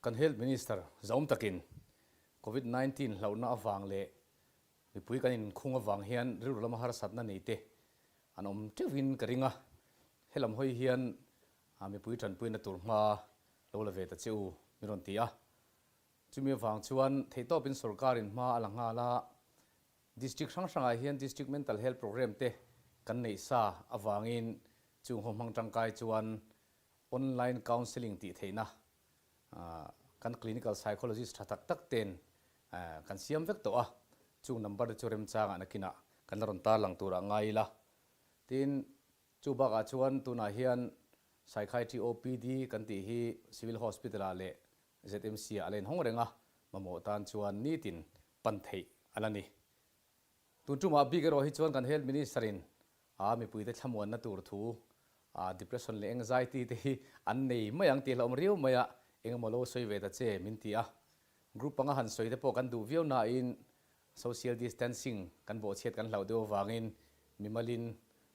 Kan Health Minister zaum takin Covid 19 hlauhna avang leh mipui kan inkhung avang hian rilru lama harsatna nei te an awm teuhin ka ring a, helam hawi hian mipui tanpuina tur hma lo la ve ta che u min rawn ti a. Chumi avang chuan theihtawpin sorkarin hma a la nghal a, District hrang hrangah hian District Mental Health Programme te kan neih sa avangin chung ho hmang tangkai chuan Online Counselling tih theihna kan Clinical Psychologist tha tak tak ten kan siam vek tawh a, chung number te chu remchangah nakinah kan la rawn tarlang turah ngai ila. Tin, chu bakah chuan tunah hian Psychiatry OPD kan tih hi Civil Hospital-ah leh ZMC-ah a la inhawng reng a, mamawh tan chuan nitin pan theih a la ni. Tun tumah bik erawh hi chuan kan Health Minister-in a mipuite thlamuanna tur thu depression leh anxiety te hi an nei mai ang tih hlauhawm riau mai a, engemaw lo sawi ve ta che min ti a. Group panga han sawi te pawh kan duh viau nain social distancing kan bawhchhiat kan hlauh deuh avangin mimalin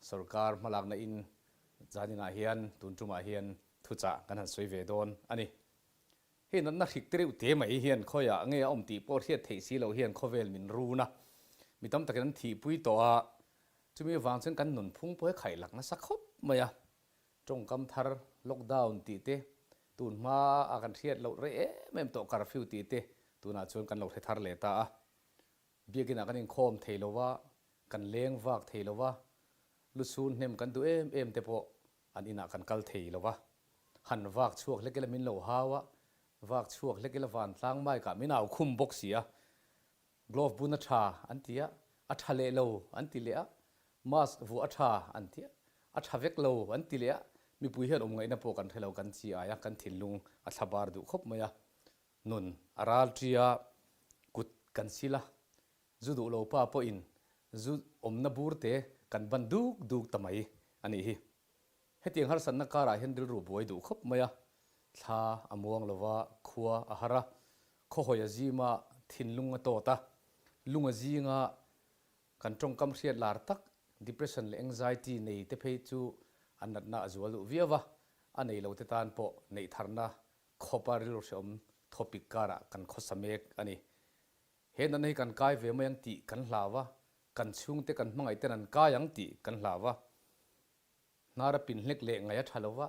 sorkar hmalakna in zaninah hian tun tumah hian thuchah kan han sawi ve dawn a ni. Hei natna hrik te reuh te mai hian khawiah nge a awm tih pawh hriat theih si loh hian khawvel min run a, mi tam takin an thihpui tawh a, chumi avang chuan kan nunphung pawh hi khaih lak nasa khawp mai a, tawngkam thar lockdown tih te, tun hma a kan hriat loh rei em em tawh curfew tih te tunah chuan kan lo hre thar leh ta a, biakinah kan inkhawm thei lo va, kan leng vak thei lo va, luchhun hnem kan duh em em te pawh An inah kan kal thei lo va, han vak chhuak hlek ila min lo hau a, vak chhuak hlek ila vantlang mic ah min au khum bawk si a, glove bun a tha an ti a, a tha leh lo an ti leh a, mask vuah a tha an ti a, a tha vek lo an ti leh a, mipui hian awm ngaihna pawh kan hre lo, kan chi ai a, kan thinlung a thla bar duh khawp mai a, nun a ral ṭi a, kut kan sil a, Zu duh lo pa pawhin zu awmna bur te kan ban duk duk ta mai a nih hi. Hetiang harsatna karah hian rilru buai duh khawp mai a, thla a muang lo va, khua a har a, khawhawi a zim a, thinlung a tawt a, lung a zing a, kan tawngkam hriat lar tak depression leh anxiety nei te phei chu an natna a zual duh viau va, a nei lo te tan pawh neih tharna khawpa rilru hrehawm thawpik karah kan khawsa mek a ni. He natna hi kan kai ve mai ang tih kan hlau a, kan chhungte kan hmangaih ten an kai ang tih kan hlau a. Hnar a pin hlek leh ngaih a tha lo va,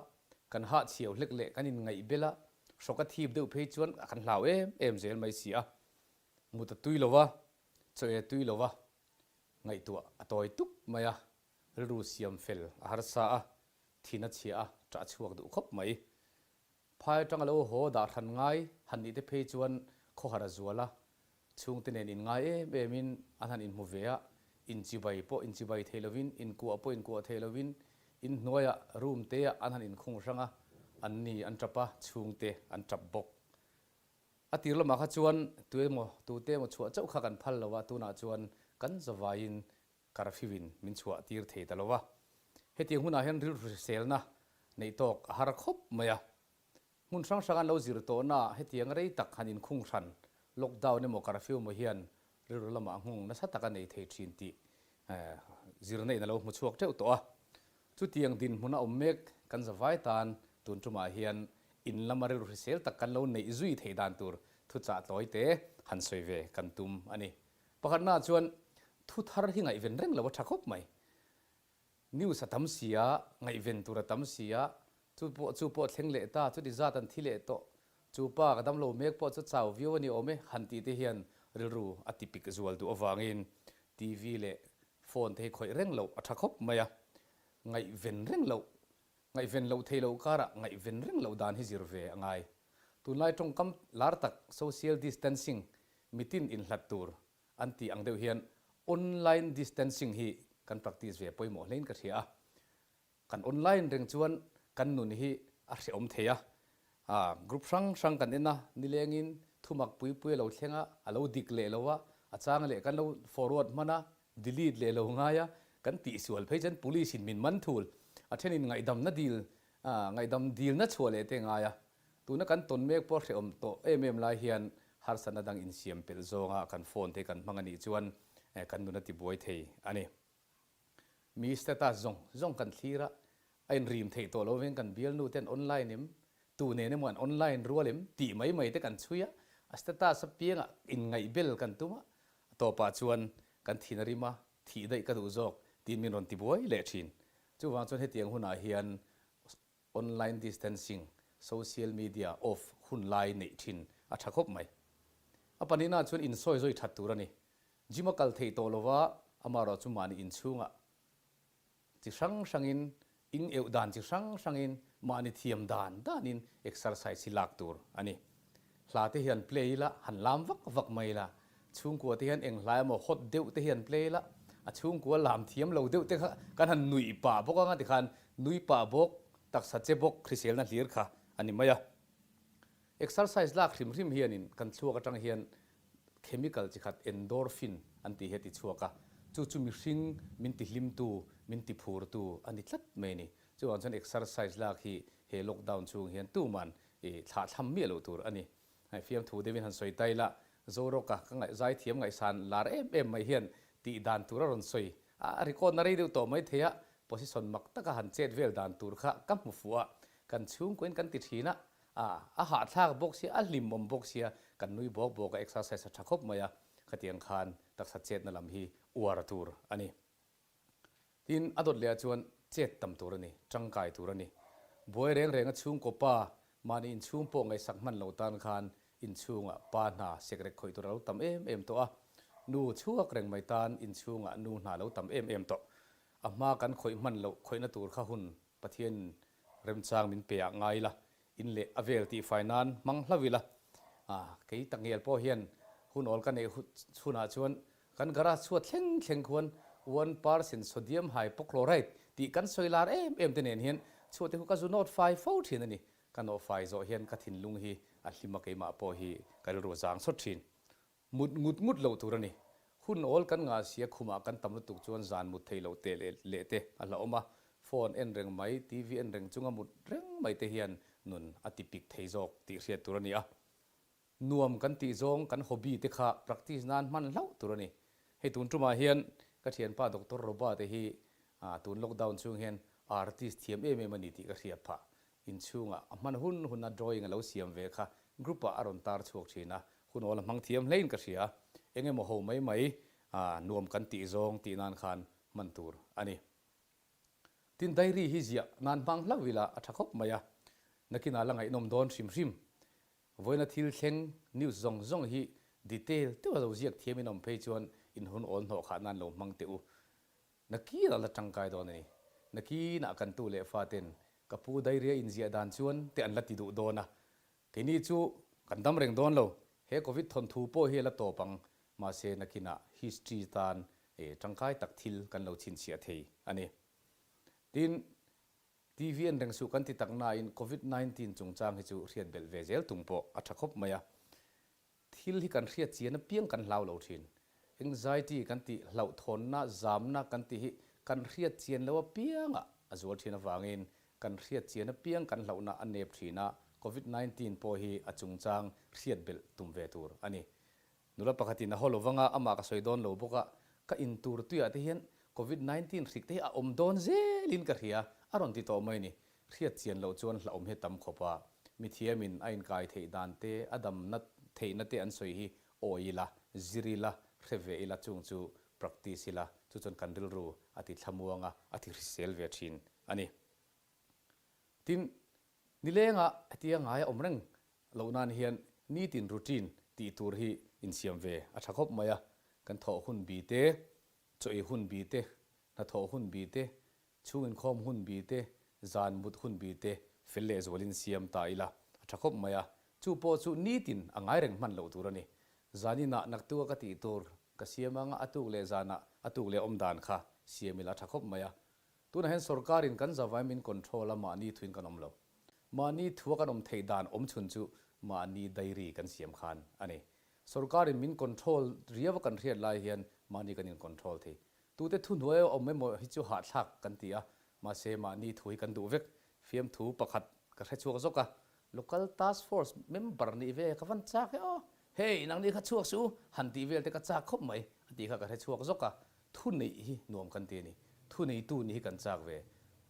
kan hahchhiau hlek leh kan inngaih bel a, hrawk a thip deuh phei chuan kan hlau em em zel mai si a. Mut a tui lo va, chaw e tui lo va, ngaihtuah a tawi tuk mai a, rilru siam fel a harsa a, thin a chhia a, ṭah chhuak duh khawp mai. Phai atanga lo haw dah hran ngai han nih te phei chuan khawhar a zual a, chhungte nen inngai em em in an han inhmu ve a, inchibai pawh inchibai thei lovin, inkuah pawh inkuah thei lovin, inhnuaiah room te ah an han inkhung hrang a, an ni an tap a, chhungte an tap bawk. A tir lamah kha chuan tuemaw tute emaw chhuah chauh kha kan phal lo a, tunah chuan kan zavaiin Curfew in min chhuah tir thei ta lo va, hetiang hunah hian rilru hriselna neih tawk a har khawp mai a. Hmun hrang hrang an lo zir tawhna ah hetiang rei tak han inkhung hran, lockdown emaw curfew emaw hian rilru lamah nghawng nasa tak a nei thei thin tih zirna in a lo hmu chhuak teuh tawh a. Chutiang dinhmun a awm mek kan zavai tan tun tumah hian in lama rilru hrisel tak kan lo neih zui theih dan tur thuchah tlawi te han sawi ve kan tum a ni. Pakhatnaah chuan thu thar hi ngaihven reng lo a tha khawp mai. News a tam si a, ngaihven tur a tam si a, chu pawh chu pawh thleng leh ta, chuti zat an thi leh tawh, chu pa ka damlo mek pawh chu chau viau a ni awm e han tih te hian rilru a ti pik zual duh avangin TV leh phone te hi khawih reng loh a tha khawp mai a. Ngaihven reng loh, ngaihven loh theih loh karah ngaihven reng loh dan hi zir ve a ngai. Tunlai tawngkam lar tak social distancing mitin inhlat tur an tih ang deuh hian online distancing hi kan practice ve pawimawh hlein ka hria a. Kan online reng chuan kan nun hi a hrehawm thei a, group hrang hrang kan en a, nilengin thumak pui pui a lo thleng a, a lo dik leh lo a, a chang leh kan lo forward hman a, delete leh lo ngai a, kan tihsual phei chuan police in min man thul, a thenin ngaihdamna dil, ngaihdam dilna chhuah leh te ngai a. Tuna kan tawn mek pawh hrehawm tawh em em lai hian harsatna dang insiam pelh zawnga kan phone te kan hmang a nih chuan kan nun a tibuai thei a ni. Mi status zawng zawng kan thlir a, a inrim theih tawh lo veng kan bialnu ten online em? Tu nen emaw an online rual em tih mai mai te kan chhui a, a status apiangah inngaihbel kan tum a, a tawpah chuan kan thin a rim a, thih daih ka duh zawk tiin min rawn ti buai leh thin. Chuvang chuan hetiang hunah hian online distancing, social media off hun lai neih thin a tha khawp mai. A pahnihna chuan insawi zawi that tur a ni. Gym a kal theih tawh lova, amaherawhchu mahni inchhungah Chi hrang hrangin, ing euh dan chi hrang hrangin, mahni thiam dan danin exercise hi lak tur a ni. Hla te hian play ila, han lam vak vak mai ila, chhungkua te hian eng hla emaw hot deuh te hian play ila, a chhungkua lam thiam lo deuh te kha kan han nuih pah bawk anga tikhan nui pah bawk, taksa che bawk hriselna hlir kha a ni mai a. Exercise lak hrim hrim hianin kan thluak atang hian chemical chi khat endorphin an tih hi a ti chhuak a, chu chu mihring min ti hlimtu, min ti phurtu a ni tlat mai a ni. Chuvang chuan exercise lak hi he lockdown chhung hian tuman i thlahthlam miah loh tur a ni. Hei fiamthu deuhin han sawi ta ila, Zoroka ka ngaih zaithiam ngaihsan lar em em mai hian tih dan tur a rawn sawi a, a record na rei deuh tawh mai thei a, position mak taka han chet vel dan tur kha ka hmu fuh a, kan chhungkuain kan ti thin a, A, a hahthlak bawk sia, a hlimawm bawk sia, kan nui bawk bawk a, exercise a tha khawp mai a, khatiang khan taksa chetna lam hi uar tur a ni. Tin, a dawt leh ah chuan chet tam tur a ni, tangkai tur a ni. Buai reng reng a chhungkaw pa, mahni inchhung pawh ngaihsak hman lo tan khan inchhungah pa hna sekrek khawih tur a lo tam em em tawh a, nu chhuak reng mai tan inchhungah nu hna lo tam em em tawh. A hma kan khawih hman loh khawihna tur kha hun Pathian remchang min pe ah ngai ila, in leh a vel tih fai nan hmang hlauh ila. Ah, kei takngial pawh hian hun awl ka neih chhunah chuan kan garage chhuat thleng thleng khuan 1% sodium hypochlorite tih kan sawi lar em em te nen hian chhuat te khu ka zu nawt fai fo thin a ni. Ka nawh fai zawh hian ka thinlung hi a hlim a keimah pawh hi ka rilru a zang sawt thin. Mut ngut ngut loh tur a ni. Hun awl kan ngah sia khumah kan tam lutuk chuan zan mut theih loh teh leh leh te a hlauhawm a, phone en reng mai, TV en reng chunga mut reng mai te hian nun a ti pik thei zawk tih hriat tur a ni a. Nuam kan tih zawng kan hobby te kha practice nan hman hlauh tur a ni. Hei tun tumah hian ka thianpa Doctor Roba te hi tun lockdown chhung hian artist thiam em em a ni tih ka hriat phah. Inchhungah a hman hun huna drawing a lo siam ve kha group ah a rawn tar chhuak thin a, hun awl a hmang thiam hlein ka hria. Eng emaw ho mai mai nuam kan tih zawng tih nan khan hman tur a ni. Tin, diary hi ziah nan hmang hlauh ila a tha khawp mai a, nakinah la ngaihnawm dawn hrim hrim. Vawiina thil thleng news zawng zawng hi detail deuha lo ziak thiamin awm phei chuan in hun awl hnawh khah nan lo hmang teh u. Nakinah la tangkai dawn a ni. Nakinah kan tu leh faten ka pu dairia inziah dan chuan te an la ti duh dawn a. Keini chu kan dam reng dawn lo. He Covid thawnthu pawh hi a la tawp ang. Mahse nakinah history tan tangkai tak thil kan lo chhinchhiah thei a ni. Tin, TV en reng suh kan ti tak nain Covid 19 chungchang hi chu hriat belh ve zel tum pawh a tha khawp mai a. Thil hi kan hriat chian apiang kan hlau lo thin. Anxiety kan tih, hlauhthawnna, zamna kan tih hi kan hriat chian lo apiangah a zual thin avangin kan hriat chian apiang kan hlauhna a nep thin a, Covid 19 pawh hi a chungchang hriat belh tum ve tur a ni. Nula pakhatin a haw lo vanga amah ka sawi dawn lo bawk a, ka intur tuiah te hian Covid 19 hrik te hi a awm dawn zelin ka hria a rawn ti tawh mai a ni. Hriat chian loh chuan hlauhawm hi a tam khawp a, mithiamin a inkai theih dan te, a damna theihna te an sawi hi awi ila, zir ila, hre ve ila chung chu practice ila, chu chuan kan rilru a ti thlamuang a, a ti hrisel ve thin a ni. Tin, nilengah hetia ngai a awm reng loh nan hian nitin routine tih tur hi insiam ve a tha khawp mai a, kan thawh hun bi te, chaw ei hun bi te, hnathawh hun bi te, Chhung inkhawm hun bi te, zan mut hun bi te fel leh zualin siam ta ila a tha khawp mai a, chu pawh chu nitin a ngai reng hman loh tur a ni. Zaninah naktuk a ka tih tur ka siam anga a tuk leh zanah a tuk leh awm dan kha siam ila a tha khawp mai a. Tunah hian sorkarin kan zavai min control a mahni thuin kan awm lo. Mahni thua kan awm theih dan awm chhun chu mahni diary kan siam khan a ni. Sorkarin min control riau a kan hriat lai hian mahni kan in control thei. Tute thuhnuai a awm emaw hi chu hahthlak kan ti a, mahse mahni thu hi kan duh vek. Fiamthu pakhat ka hre chhuak zawk a, Local Task Force member nih ve ka van chak e aw, hei nangni kha chhuak suh u, han tih vel te ka chak khawp mai a tih kha ka hre chhuak zawk a, thu neih hi nuam kan ti a ni, thu neitu nih hi kan chak ve.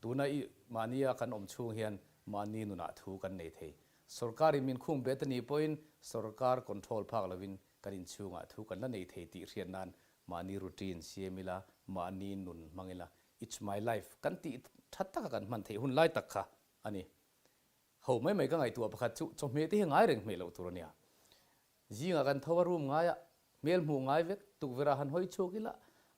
Tuna i mahnia kan awm chhung hian mahni nunah thu kan nei thei. Sorkarin min khung bet a nih pawhin sorkar control phak lovin kan inchhungah thu kan la nei thei tih hriat nan mahni routine siam ila, mahni nun hmang ila, it's my life kan tih tha taka kan hman theih hun lai tak kha a ni. Ho mai mai ka ngaihtuah pakhat chu chawhmeh te hi ngai reng hmeh loh tur a nia. Zingah kan tho a room ngaia hmel hmuh ngai vek, tukverh ah han hawi chhuak ila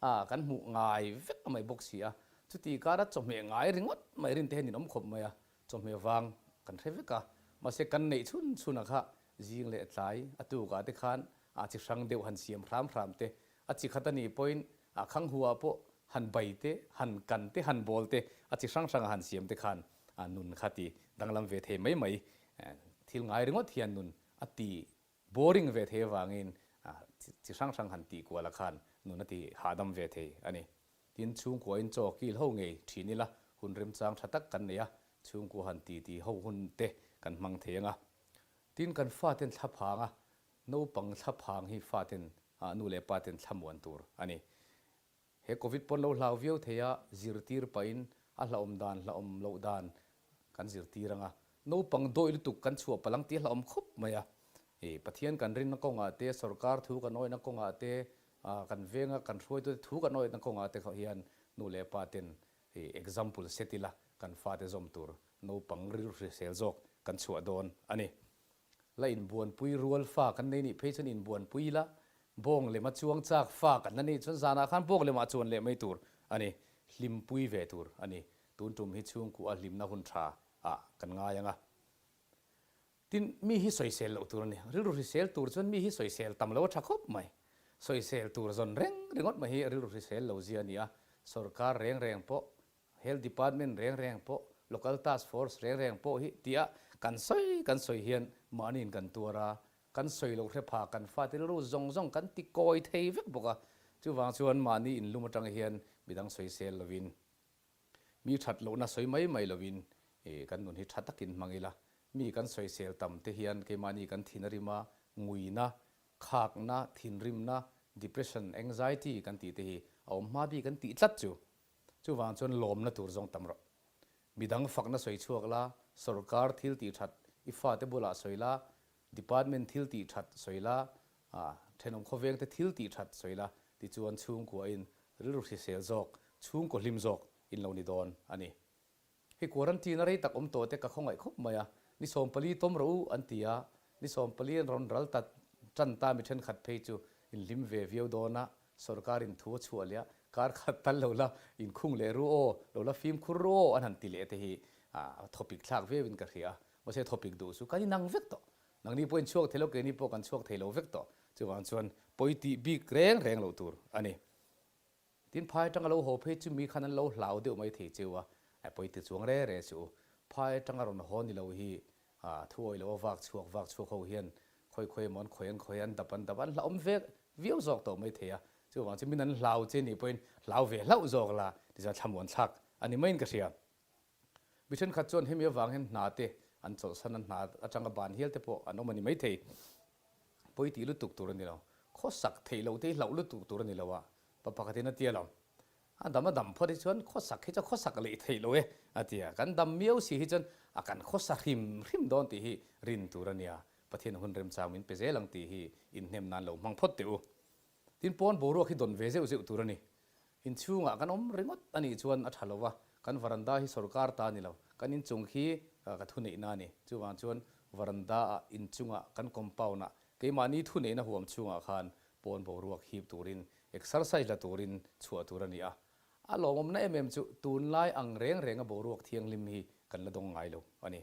a kan hmuh ngai vek a mai bawk si a. Chuti kara chawhmeh ngai ringawt mai rin te hian in awm khawp mai a, chawhmeh vang kan hre vek a. Mahse kan neih chhun chhun ah kha zing leh tlai a tukah te khan a chi hrang deuh han siam hram hram te, a chi khat a nih pawhin a khang hu ah pawh han bai te, han kan te, han bawl te, a chi hrang hrang a han siam te khan a nun kha ti danglam ve thei mai mai. Thil ngai ringawt hian nun a ti boring ve thei avangin chi hrang hrang han tih kual a khan nun a ti hahdam ve thei a ni. Tin, chhungkuain chaw kil ho ngei thin ila hun remchang tha tak kan nei a, chhungkua han ti ti ho hun te kan hmang thei ang a. Tin, kan faten thlaphang a, naupang thlaphang hi faten nu leh paten thlamuan tur a ni. He Covid pawn lo hlau viau thei a, zirtir pahin a hlauhawm dan hlauhawm loh dan kan zirtir ang a. Naupang dawih lutuk kan chhuah palh ang tih a hlauhawm khawp mai a. I Pathian kan rinna kawngah te, sorkar thu kan awihna kawngah te, kan venga kan hruaitute thu kan awihna kawngah te kha hian nu leh pa ten i example set ila kan fate zawm tur naupang rilru hrisel zawk kan chhuah dawn a ni. La inbuanpui rual fa kan nei nih phei chuan inbuanpui ila, bawng lema chuang chak fa kan la neih chuan zanah khan bawng lemah chuan leh mai tur a ni, hlimpui ve tur a ni. Tun tum hi chhungkuah hlimna hun tha ah kan ngai ang a. Tin, mi hi sawisel loh tur a ni. Rilru hrisel tur chuan mi hi sawisel tam lo a tha khawp mai. Sawisel tur zawn reng ringawt mai hi rilru hrisel lo zia a ni a, sorkar reng reng pawh Health Department reng reng pawh, Local Task Force reng reng pawh hi tia kan sawi kan sawi hian mahniin kan tuar a, kan sawi loh hre pha kan fate rilru zawng zawng kan ti kawi thei vek bawk a. Chuvang chuan mahni inlum atang hian midang sawisel lovin, mi that lohna sawi mai mai lovin kan nun hi tha takin hmang ila, mi kan sawisel tam te hian keimahni kan thin a rim a, nguina, khakna, thinrimna, depression, anxiety kan tih te hi a awm hma bik an tih tlat chu. Chuvang chuan lawmna tur zawng tam rawh. Midang fakna sawi chhuak la, sorkar thil tih that i fate bulah sawi la, department thil tih that sawi la, thenawm khawvengte thil tih that sawi la, tichuan chhungkuain rilru hrisel zawk, chhungkaw hlim zawk in lo ni dawn a ni. Hei quarantine a rei tak awm tawh te ka khawngaih khawp mai a, ni 14 tawm rawh u an ti a, ni 14 an rawn ral ta tan ta mi thenkhat phei chu inhlim ve viau dawn a, sorkar in thu a chhuah leh a, kar khat tal lo la inkhung leh ru aw, lo la fimkhur ru aw an han ti leh te hi a thawpik thlak viau in ka hria a, mahse thawpik duh chu kan inang vek tawh, nangni pawh in chhuak thei lo keini pawh kan chhuak thei lo vek tawh, chuvang chuan pawi tih bik reng reng loh tur a ni. Tin, phai atanga lo haw phei chu mi khan an lo hlau deuh mai thei cheu a, pawi ti chuang re re chu. Phai atanga rawn haw ni lo hi thu awih lo a vak chhuak vak chhuak ho hian khawi khawi emaw an khawi an khawi an dap an dap an hlauhawm ve viau zawk tawh mai thei a. Chuvang chu min an hlau che nih pawhin hlau ve hlauh zawk la tichuan thlamuan thlak a ni maiin ka hria. Mi thenkhat chuan hemi avang hian hna te an chawlhsan a, hna atanga ban hial te pawh an awm a ni maithei. Pawi tih lutuk tur a ni lo. Khawsak theih loh te hi hlauh lutuk tur a ni lo a, pa pakhatin a tia lo. A dam a dam phawt hi chuan khawsak hi chu khawsak leh theih lo e a ti a. Kan dam miau si hi chuan a kan khawsa hrim hrim dawn tih hi rin tur a nia. Pathian hun remchang min pe zel ang tih hi inhnem nan lo hmang phawt teh u. Tin pawn boruak hi dawn ve zeuh zeuh tur a ni. Inchhungah kan awm ringawt a nih chuan a tha lo va, kan varanda hi sorkar ta a ni lo, kan inchung khi ka thuneihna a ni. Chuvang chuan varanda-ah inchungah kan compound-ah keimahni thuneihna huam chhungah khan pawn boruak hip turin exercise la turin chhuah tur a ni a. A lawmawmna em em chu tunlai ang reng renga boruak thianghlim hi kan la dawng ngai lo a ni.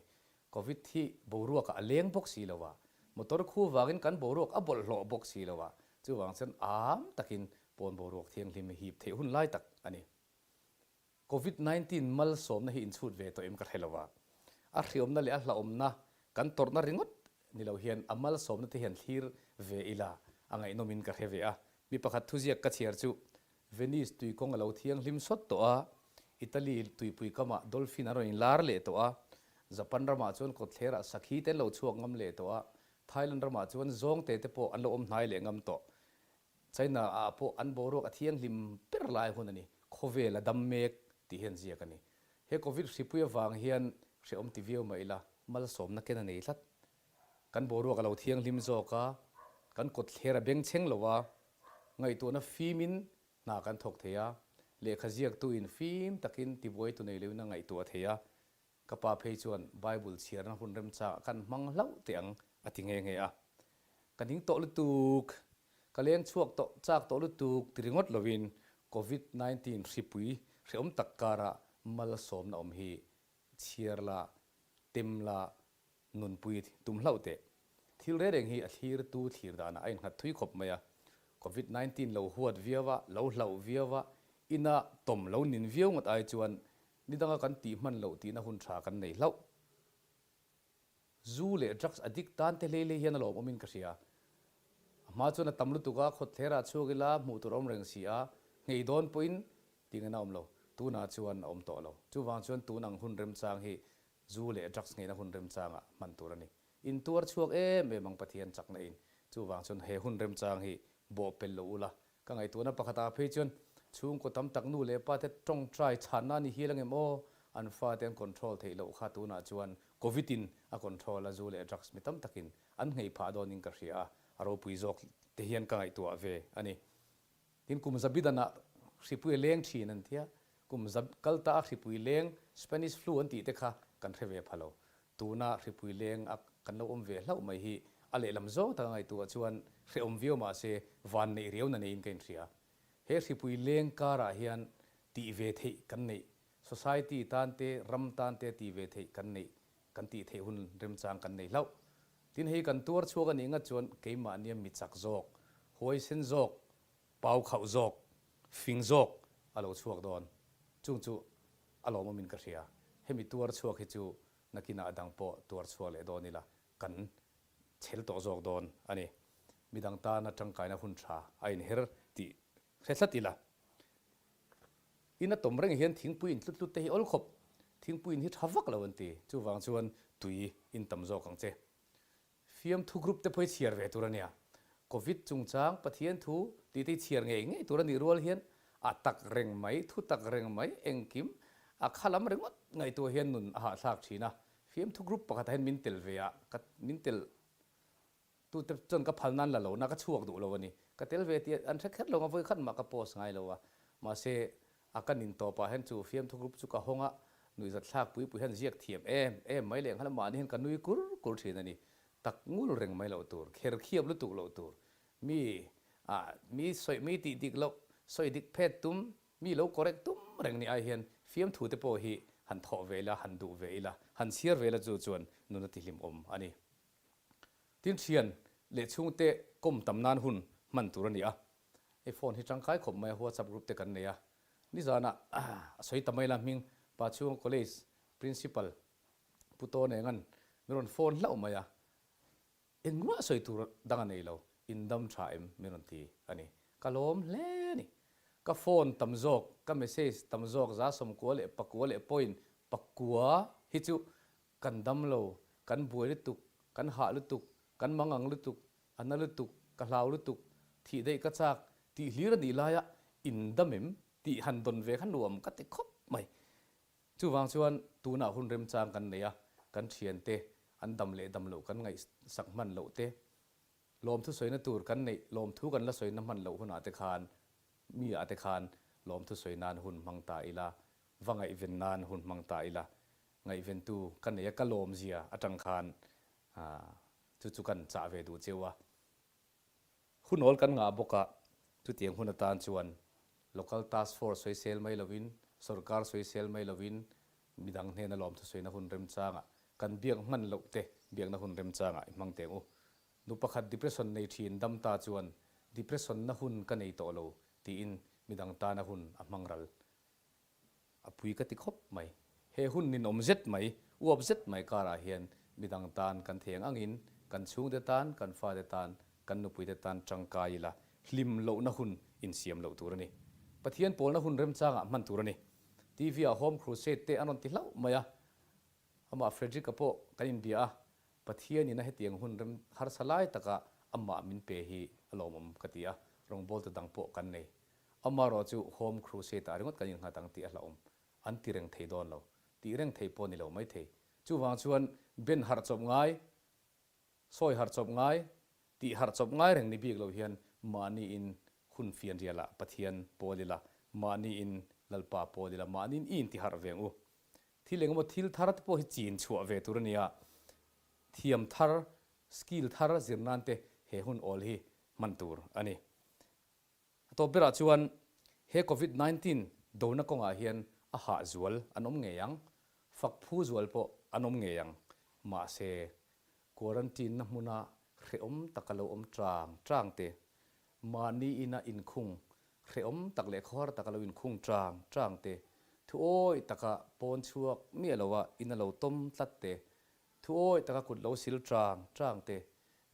Covid hi boruakah a leng bawk si lo a, motor khu vangin kan boruak a bawlhhlawh bawk si lo a, chuvang chuan am takin pawn boruak thianghlim hi hip theih hun lai tak a ni. Covid 19 malsawmna hi inchhut ve tawh em ka hre lo a, a hriawmna leh a hlauhawmna kan tawrhna ringawt ni lo hian a malsawmna te hian thlir ve ila a ngaihnawmin ka hre ve a. Mi pakhat thuziak ka chhiar chu Venice tuikawng a lo thianghlim sawt tawh a, Italy tuipui kamah dolphin an rawn inlar leh tawh a, Japan ramah chuan kawtthlerah sakhi te an lo chhuak ngam leh tawh a, Thailand ramah chuan zawngte te pawh an lo awm hnai leh ngam tawh. China ah pawh an boruak a thianghlim ber lai hun a ni, khawvel a dam mek tih hian ziak a ni. He Covid hripui avang hian Hrehawm ti viau mah ila, malsawmna ken a nei tlat. Kan boruak a lo thianghlim zawk a, kan kawt thler a bengchheng lo a, ngaihtuahna fimin hna kan thawk thei a, lehkha ziaktuin fim takin tibuaitu nei loin a ngaihtuah thei a, ka pa phei chuan Bible chhiarna hun remchangah kan hmang hlauh teh ang a ti nghe nghe a. Ka ning tawh lutuk, ka leng chhuak tawh chak tawh lutuk ti ringawt lovin Covid 19 hripui hrehawm tak karah malsawmna awm hi chhiar la, tem la, nunpui tum hlauh teh. Thil reng reng hi a thlirtu thlir danah a innghat thui khawp mai a. Covid 19 lo huat viau a, lo hlauh viau a, ina tawm lo nin viau ngawt ai chuan ni danga kan tih hman loh tihna hun tha kan nei hlauh. Zu leh drugs addict tan te hlei hlei hian a lawmawmin ka hria. A hma chuan a tam lutuk a, khawtthler ah chhuak ila hmuh tur a awm reng si a, nghei dawn pawhin tih ngaihna a awm lo. Tunah chuan a awm tawh lo. Chuvang chuan tun ang hun remchang hi zu leh drugs ngheina hun remchangah hman tur a ni. Intuar chhuak em em ang Pathian chakna in. Chuvang chuan he hun remchang hi bawh pel lo ula. Ka ngaihtuahna pakhatah phei chuan chhungkaw tam tak nu leh pa te tawngtai chhanna a ni hial angem aw? An fate an control theih loh kha tunah chuan Covid in a control a zu leh drugs mi tam takin an nghei phah dawnin ka hria a, a ropui zawk te hian ka ngaihtuah ve a ni. Tin kum zabidanah hripui a leng thin an tia, kum za kal ta a hripui leng Spanish flu an tih te kha kan hre ve pha lo. Tuna hripui leng a kan lo awm ve hlauh mai hi a lehlam zawng taka ngaihtuah chuan hrehawm viau mah se van neih riau na neiin ka inhria. He hripui leng karah hian tih ve theih kan neih, society tan te, ram tan te tih ve theih kan neih, kan tih theih hun remchang kan nei hlauh. Tin hei kan tuar chhuak a nih ngat chuan keimahnia mi chak zawk, huaisen zawk, pau khauh zawk, fing zawk a lo chhuak dawn. Chung chu a lawmawmin ka hria. Hemi tuar chhuak hi chu nakinah a dang pawh tuar chhuak leh dawn ila kan chhel tawh zawk dawn a ni. Midang tana tangkaina hun tha a inher tih hre tlat ila. In a tawm reng hian thingpui in tlut tlut te hi awl khawp. Thingpui in hi tha vak lo an ti. Chuvang chuan tui in tam zawk ang che. Fiamthu group te pawh hi chhiar ve tur a nia. Covid chungchang Pathian thu tih te hi chhiar ngei ngei tur a nih rual hian a tak reng mai, thu tak reng mai, engkim a kha lam ringawt ngaihtuah hian nun a hahthlak thin a. Fiamthu group pakhatah hian min tel ve a, ka min tel tute chuan ka phal nan la lo na ka chhuak duh lo a ni. Ka tel ve tih an hre kher lo ang a, vawikhat mah ka post ngai lo a. Mahse A ka nin tawpah hian chu fiamthu group chu ka hawng a, nuihzat thlak pui pui hian ziak thiam em em mai leh nghal mahni hian ka nui kur kur thin a ni. Tak ngul reng mai loh tur, kher khiap lutuk loh tur, mi ah mi sawi mi tih dik loh, sawi dik phet tum, mi lo correct tum reng ni ai hian fiamthu te pawh hi han thawh ve ila, han duh ve ila, han chhiar ve ila chu chuan nun a tihlim awm a ni. Tin thian leh chhungte kawm tam nan hun hman tur a ni a, Hei phone hi tangkai khawp mai a, WhatsApp group te kan nei a, nizanah a sawi ta mai la hming pa chhunga college principal Pu Tawn Engan min rawn phone hlauh mai a, engmah sawi tur dang a nei lo, in dam tha em min rawn ti a ni, ka lawm hle a ni. Ka phone tam zawk, ka message tam zawk za sawmkua leh pakua leh point pakua hi chu kan dam lo, kan buai lutuk, kan hah lutuk, kan mangang lutuk, A na lutuk, ka hlau lutuk, thih daih ka chak tih hlir a nih laia in dam em tih han dawn ve kha nuam ka ti khawp mai. Chuvang chuan tunah hun remchang kan nei a, kan thiante an dam leh dam loh kan ngaihsak hman loh te, lawmthu sawina tur kan neih lawmthu kan la sawina hman loh hunah te khan mi ah te khan lawmthu sawi nan hun hmang ta ila, va ngaihven nan hun hmang ta ila, ngaihventu ka nei a ka lawmzia atang khan Chu chu kan chah ve duh cheu a. Hunawl kan ngah bawk a, chutiang hun atan chuan Local Task Force sawisel mai lovin, sorkar sawisel mai lovin, midang hnena lawmthu sawina hun remchangah, kan biak hman loh te biakna hun remchangah i hmang teng u. Nu pakhat depression nei thin dam ta chuan depression na hun ka nei tawh lo tiin midang tana hun a hmang ral. A pui ka ti khawp mai. He hun ninawm zet mai, uap zet mai karah hian midang tan kan thei ang angin kan chhungte tan, kan fate tan, kan nupuite tan tangkai ila hlim lohna hun insiam loh tur a ni. Pathian pawlna hun remchangah hman tur a ni. TV ah Home Crusade te an rawn ti hlauh mai a. Amah Frederick-a pawh kan inbia a, Pathianin a hetiang hun rem harsa lai taka amah min pe hi a lawmawm ka ti a, rawngbawltu dang pawh kan nei. Amaherawh chu Home Crusade ah ringawt kan innghat ang tih a hlauhawm. An ti reng thei dawn lo. Tih reng thei pawh ni lo mai thei. Chuvang chuan ben harh chawp ngai, sawi harh chawp ngai, tih harh chawp ngai reng ni bik lo hian mahni in hun fian rialah Pathian pawl ila, mahni in Lalpa pawl ila, mahni in i inti harh ve ang u. Thil engemaw thil thar te pawh hi chin chhuah ve tur a nia. Thiam thar, skill thar zir nan te he hun awl hi hman tur a ni. A tawp berah chuan he Covid 19 dona kawngah hian a hah zual an awm ngei ang, fak phu zual pawh an awm ngei ang. Mahse, quarantine na hmuna hrehawm taka lo awm tang tang te, mahni ina inkhung hrehawm tak leh khawhar taka lo inkhung tang tang te, thu awih taka pawn chhuak miah loa ina lo tawm tlat te, thu awih taka kut lo sil tang tang te,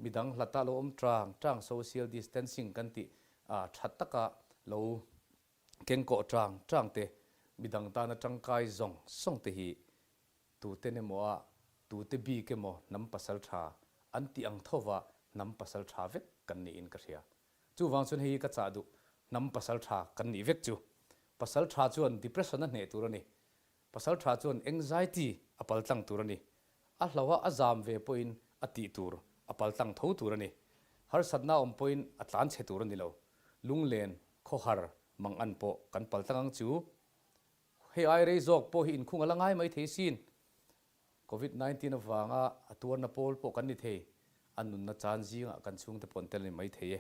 Midang hlata lo awm tang tang social distancing kan tih tha taka lo kengkawh tang tang te, midang tana tangkai zawng zawng te hi tuten emaw a tute bik emaw hnam pasal tha an tih ang thova hnam pasal tha vek kan niin ka hria. Chuvang chuan hei hi ka chah duh hnam pasal tha kan nih vek chu. Pasal tha chuan depression a hneh tur a ni. Pasal tha chuan anxiety a paltlang tur a ni. A hlauha a zam ve pawhin a tih tur a paltlang tho tur a ni. Harsatna awm pawhin a tlan chhe tur a ni lo. Lunglen, khawhar, mangan pawh kan paltlang ang chu. Hei ai rei zawk pawh hi inkhung a la ngai mai thei sin. Covid 19 avanga a tuarna pawl pawh kan ni thei. A nunna chan zingah kan chhungte pawh an tel a ni mai thei e.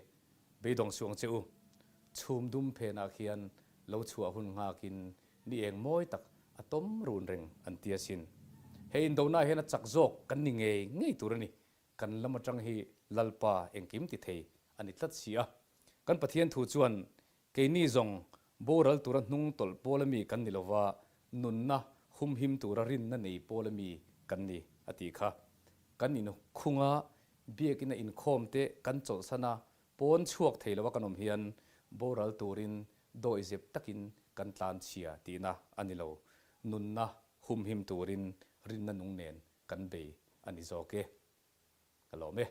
Beidawng suh ang che u. Chhum dum phenah khian lo chhuah hun nghakin ni eng mawi tak a tawm run reng an ti asin. He indona hian a chak zawk kan ni ngei ngei tur a ni. Kan lam atang hi Lalpa engkim ti thei a ni tlat si a. Kan Pathian thu chuan keini zawng boral tura hnung tawlh pawl ami kan ni lova, nunna humhim tura rinna nei pawl ami kan ni a tih kha. Kan inkhunga biakina inkhawm te kan chawlhsan a, pawn chhuak thei lova kan awm hian boral turin dawihzep takin kan tlan chhia tihna a ni lo. Nunna humhim turin rinna nung nen kan bei a ni zawk e. Ka lawm e.